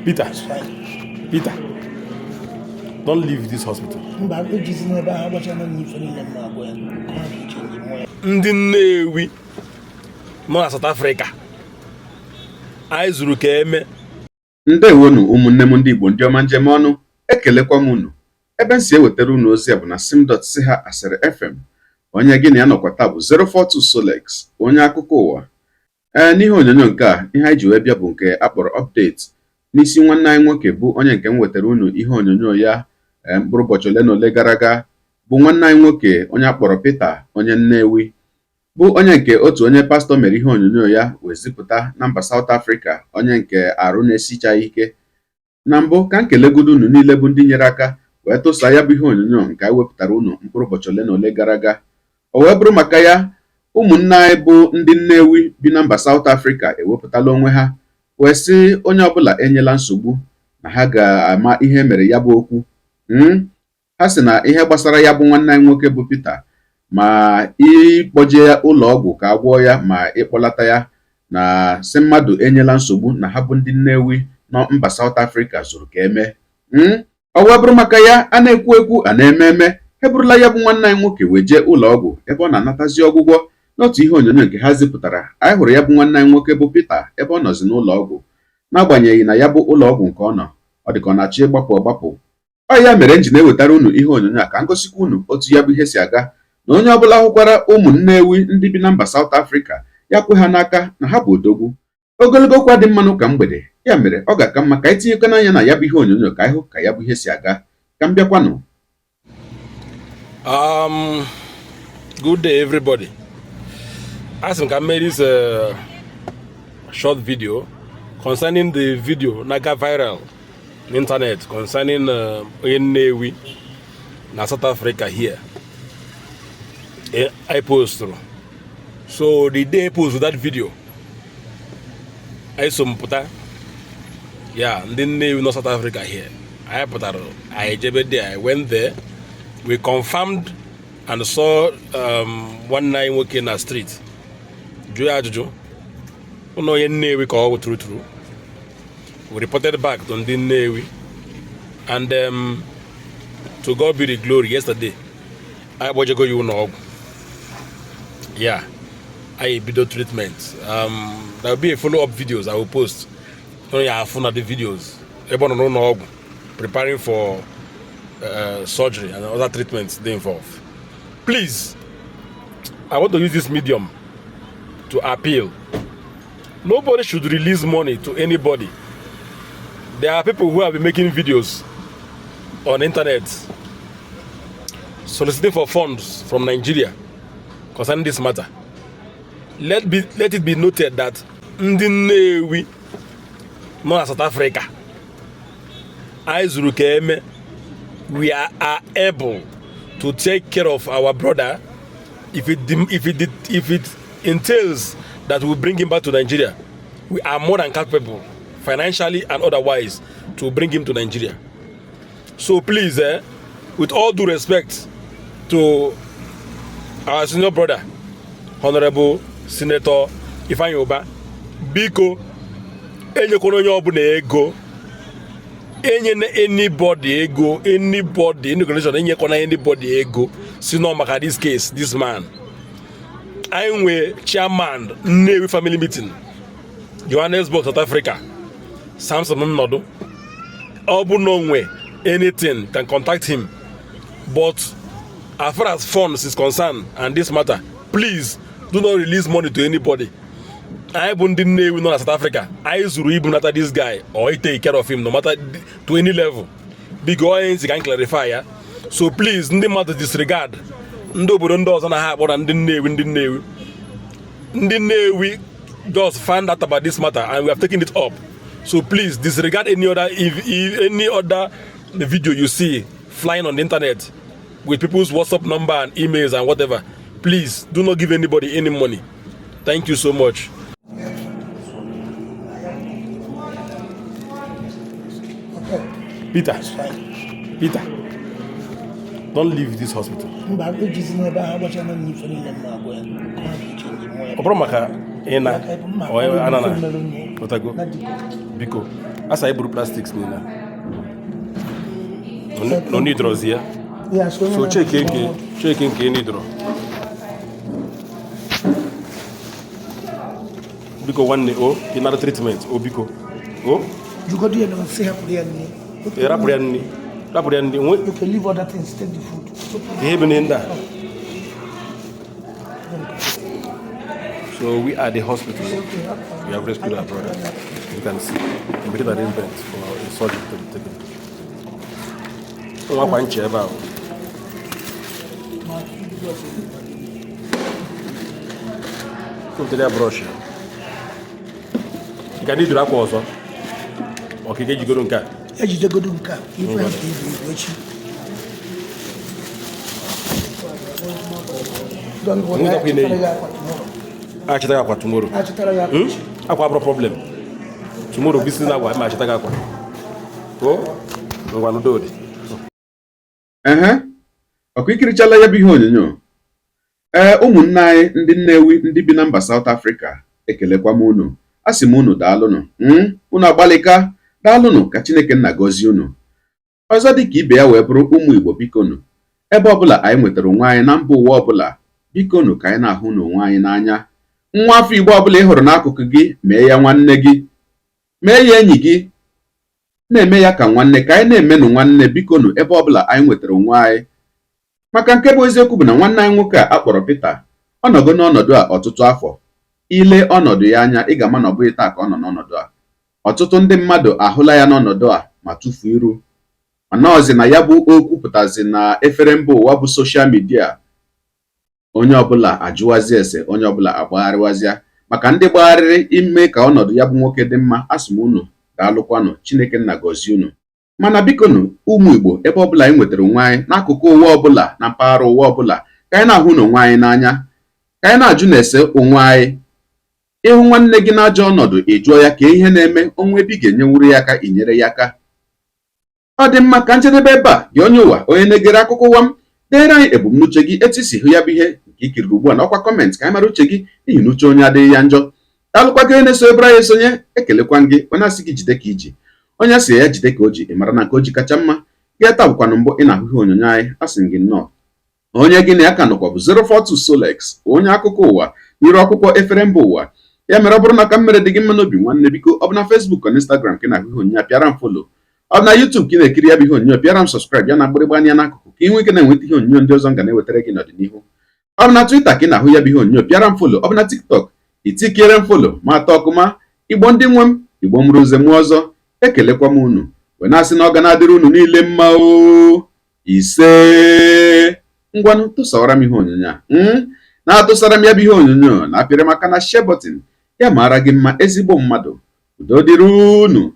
Peter, Peter, don't leave this hospital. Mba, ejizi n'ebe ahụ agbachana m ife niile m na-agwa ya ka ọ dị iche ndị mmụọ ya. Ndị Nnewi nọ na South Africa, anyị zuru ka eme. Ndewonu ụmụnne m ndị Igbo, ndị ọma njem ọnụ, ekelekwa m unu. Ebe m si ewetara unu ozi a bụ na sim.si ha asịrị FM. Onye gị na ya nọkwa taa bụ 042 Solex, onye akụkọ ụwa. Ee, n'ihe onyonyo nke a, ihe anyị ji wee bịa bụ nke a kpọrọ update n'isi nwanne anyị nwoke, bụ onye nke m wetara unu ihe onyonyo ya mkpụrụ ụbọchị ole na ole gara aga, bụ nwanne anyị nwoke onye a kpọrọ Peter, onye Nnewi, bụ onye nke otu onye pastọ mere ihe onyonyo ya wee zipụta na mba South Africa, onye nke arụ na-esichaghị ike. Na mbụ, ka m kelegodo unu niile bụ ndị nyere aka wee tụsaa ya bụ ihe onyonyo nke anyị wepụtara unu mkpụrụ ụbọchị ole na ole gara aga. O wee bụrụ maka ya, ụmụnne anyị bụ ndị Nnewi bi na mba South Africa ewepụtala onwe ha wee sị onye ọbụla enyela nsogbu, na ha ga-ama ihe mere ya bụ okwu. Ha sị na ihe gbasara ya bụ nwanne anyị nwoke bụ Peter, ma ịkpọje ya ụlọ ọgwụ ka a gwọọ ya, ma ịkpọlata ya, na sị mmadụ enyela nsogbu, na ha bụ ndị Nnewi nọ mba South Africa zuru ka eme. Ọ wee bụrụ maka ya, a na-ekwu ekwu, a na-eme eme, ha eburula ya bụ nwanne anyị nwoke wee jee ụlọ ọgwụ ebe ọ na-anatazi ọgwụgwọ. N'otu ihe onyonyo nke ha zipụtara, anyị hụrụ ya bụ nwanne anyị nwoke bụ Peter ebe ọ nọzi n'ụlọ ọgwụ. N'agbanyeghị na ya bụ ụlọ ọgwụ nke ọ nọ, ọ dị ka ọ na-achọ ịgbapụ ọgbapụ. Ọ ya mere m ji na-ewetara unu ihe onyonyo a ka m gosikwa unu otu ya bụ ihe si aga, na onye ọbụla hụkwara ụmụ Nnewi ndị bi na mba South Africa, ya kwe ha n'aka na ha bụ odogwu. Ogologo okwu adị mma n'ụka mgbede. Ya mere ọ ga-aka mma ka anyị tinyekwana anya na ya bụ ihe onyonyo ka anyị hụ ka ya bụ ihe si aga. Ka m bịakwanụ. Good day, everybody. Asị m ka m mee this short video concerning the video na-aga viral n'internet concerning onye Nnewi na South Africa here I postụrụ. So the day I post that video, anyị so m pụta ya, ndị Nnewi nọ South Africa here, anyị pụtara, anyị jebe there. I went there, we confirmed and saw nwanne anyị nwoke na street, jụọ ya ajụjụ ụlọ onye Nnewi ka ọ bụ true true. We reported back to ndị Nnewi and to God be the glory, yesterday anyị kpọjego ya ụlọ ọgwụ ya, anyị ebido treatment. There will be a follow up videos I will post onye ya afụ na the videos ebe ọ nọ n'ụlọ ọgwụ preparing for surgery and other treatments dey involved. Please, I want to use this medium to appeal: nobody should release money to anybody. There are people who have been making videos on internet soliciting for funds from Nigeria concerning this matter. Let it be noted that ndị Nnewi nọ na South Africa, anyị zuru ka eme. We are able to take care of our brother. If it entails that we bring him back to Nigeria, we are more than capable, financially and otherwise, to bring him to Nigeria. So please, with all due respect to our senior brother, Honorable Senator Ifeanyi Ubah, biko enyekwana onye ọbụla ego. Enyena anybody ego, anybody, any organization, enyekwana anybody ego si nọ maka this case, this man. Anyị nwe chairman Nnewi family meeting, Johannesburg, South Africa, Samson Nnọdụ. Ọ bụ na onwe anything, can contact him. But as far as funds is concerned and this matter, please do not release money to anybody. Anyị bụ ndị Nnewi nọ na South Africa, anyị zuru ibu nata this guy or take care of him, no matter to any level. Biko, onye ntị ka m clarify ya. So please, ndị mmadụ disregard ndị obodo ndị ọzọ na ha akpọrọ ndị Nnewi, ndị Nnewi. Ndị Nnewi just find out about this matter and we have taken it up. So please disregard any other if any other video you see flying on the internet with people's WhatsApp number and emails and whatever. Please do not give anybody any money. Thank you so much. Peter, Peter, don't leave this hospital. Mba, ejizi n'ebe ahụ agbachana m ife niile m na-agwa ya ka ọ dị iche ndị mmụọ ya. Ọ bụrụ maka ị na anana otago, biko. Asa anyị buru plastics niile na onidrozi ya. Ya so onye So na- cheke nke, cheke nke nidro. Biko nwanne, o ị nara treatment o, biko o. Jụgodu ya na nsị hapụrụ ya nne. Ị rapụrụ ya nri, rapụrụ ya nri nwe. Okay, leave other things, take the food. Ihe bụ ndị a. So we are the hospital. We have rescued our brother. You can see we made arrangement for a surgery to be taken. Nwa akwa nche ebe ahụ. Wepụtara ya brush ya. Ị ga n'iduru akwa ọzọ. Ọkike ejigoro nke a. Ejidegodu nke a, ife nke ibu ibu echi. Don't worry, Nweta kwa ị na-eyi. achịtara gị akwa tomorrow. Achịta gị akwa tomorrow. Achịtara gị akwa echi. Akwa abụrụ problem. Tomorrow bisi na agwa ma achịta gị akwa. O ngwa n'udo dị. Ehe, ọkwa ikirichala ya bụ ihe onyonyo. Ee, ụmụnne anyị ndị Nnewi, ndị bi na mba South Africa, ekelekwa m unu. Asị m unu daalụnụ. Unu agbalịka, daalụnụ. Ka Chineke nna gọzie unu. Ọzọ dịka ibe ya wee bụrụ, ụmụ Igbo, bikonu, ebe ọbụla anyị nwetara onwe anyị na mba ụwa ọbụla, bikonu, ka anyị na-ahụ n'onwe anyị n'anya. Nwa afọ Igbo ọbụla ị hụrụ n'akụkụ gị, mee ya nwanne gị, mee ya enyi gị, na-eme ya ka nwanne. Ka anyị na-emenụ nwanne, bikonu, ebe ọbụla anyị nwetara onwe anyị. Maka nke bụ eziokwu bụ na nwanne anyị nwoke a akpọrọ Peter, ọ nọgo n'ọnọdụ a ọtụtụ afọ. Ile ọnọdụ ya anya, ị ga-ama na ọ bụghị taa ka ọ nọ n'ọnọdụ a. Ọtụtụ ndị mmadụ ahụla ya n'ọnọdụ a ma tụfuo iru, mana ọzi na ya bụ okwu pụtazi na efere mba ụwa bụ social media, onye ọbụla ajụwazi ese, onye ọbụla agbagharịwazịa. Maka ndị gbagharịrị ime ka ọnọdụ ya bụ nwoke dị mma, asị m unu daalụkwanụ. Chineke nna gọzie unu. Mana bikonu, ụmụ Igbo, ebe ọbụla anyị nwetara onwe anyị n'akụkụ ụwa ọbụla, na mpaghara ụwa ọbụla, ka anyị na-ahụ n'onwe anyị n'anya, ka anyị na-ajụ na-ese onwe anyị. Ịhụ nwanne gị n'ajọ ọnọdụ, ị jụọ ya ka ihe na-eme onwe ebe ị ga-enyewuru ya aka, inyere ya aka. Ọ dị mma. Ka njedebe ebe a. Gị onye ụwa, onye na-egere akụkọ ụwa m, deere anyị ebumnuche gị, etu isi hụ ya bụ ihe nke ikiriri ugbu a n'ọkwa comment, ka anyị mara uche gị, n'ihi na uche onye adịghị ya njọ. Daalụkwa gị onye na-eso ebere anyị esonye. Ekelekwa gị onye asị gị jide ka iji, onye asị ya jide ka o ji. Ị mara na nke o ji kacha mma. Gị taa bụkwanụ mbụ ị na-ahụ ihe onyonyo anyị, asị gị nnọọ. Onye gị na ya ka nọkwa bụ 042 Solex, onye akụkọ ụwa n'iru akwụkwọ efere mba ụwa. Ya mere, ọ bụrụ na ka m mere dị gị mma n'obi, nwanne, biko, ọ bụ na Facebook na Instagram ka ị na-ahụ ihe onyonyo a, pịara m follow. Ọ bụ na YouTube ka ị na-ekiri ya bụ ihe onyonyo, pịara m subscribe ya na mgbịrịgba anya n'akụkụ, ka ị nwee ike na-enweta ihe onyonyo ndị ọzọ m ga na-ewetara gị n'ọdịnihu. Ọ bụ na Twitter ka ị na-ahụ ya bụ ihe onyonyo, pịara m follow. Ọ bụ na TikTok, itikiere m follow. Ma atọ ọkụma. Igbo ndị nwe m, Igbo mụrụ nze mụọ ọzọ, ekelekwa m unu wee na-asị na ọ ga na-adịrị unu niile mma o. Ise. Ngwanụ, tụsawara m ihe onyonyo a, na-atụsara m ya bụ ihe onyonyo, na-apịrị maka na share button. Ya mara gị mma, ezigbo mmadụ. Udo dịrị unu.